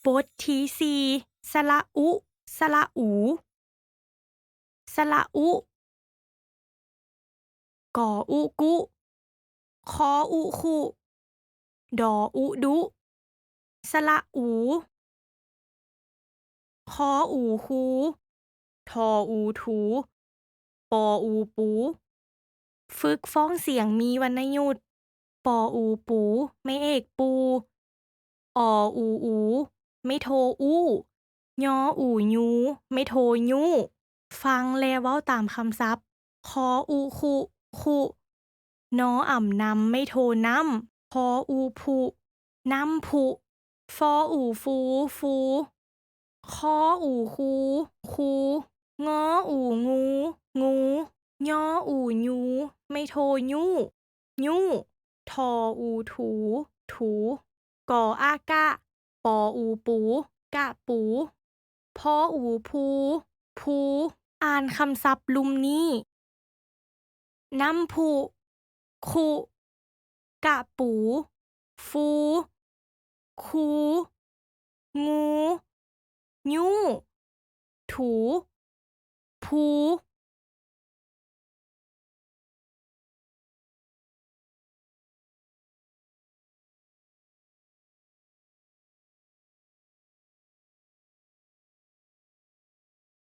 ບົດທີສີ່ ສະຫຼະອຸ ສະຫຼະອູ ສະຫຼະອຸ ກອອຸກຸ ຄອອຸຄຸ ດອອຸດຸ ສະຫຼະອູ ຄອອູຄູ ທອອູທູ ປອອູປູ ຝຶກຟ້ອງສຽງມີວັນນະຍຸດ ປອອູປູ ໄມ້ເອກປູ່ ອອອູອູ ໄມ້ໂທອູ້ ຍອອູຍູ ໄມ້ໂທຍູ້. ຟັງ ແລະ ເວົ້າຕາມຄຳສັບ. ຄອອຸຄຸ ຄຸ ນອອຳນຳ ໄມ້ໂທນ້ຳ ຄອອູຜຸ ນ້ຳຜຸ ຟອອູຟູ ຟູ ຄອອູຄູ ຄູ ງອອູງູ ງູ ຍອອູຍູ ໄມ້ໂທຍູ້ ຍູ້ ທອອູທູ ທູ ກອອາກະ ປອອູປູ ກະປູ ພອອູພູ ພູ. ອ່ານຄຳສັບລຸ່ມນີ້: ນ້ຳຜຸ ຄຸ ກະປູ ຟູ ຄູ ງູ ຍູ້ ທູ ພູ ພູ.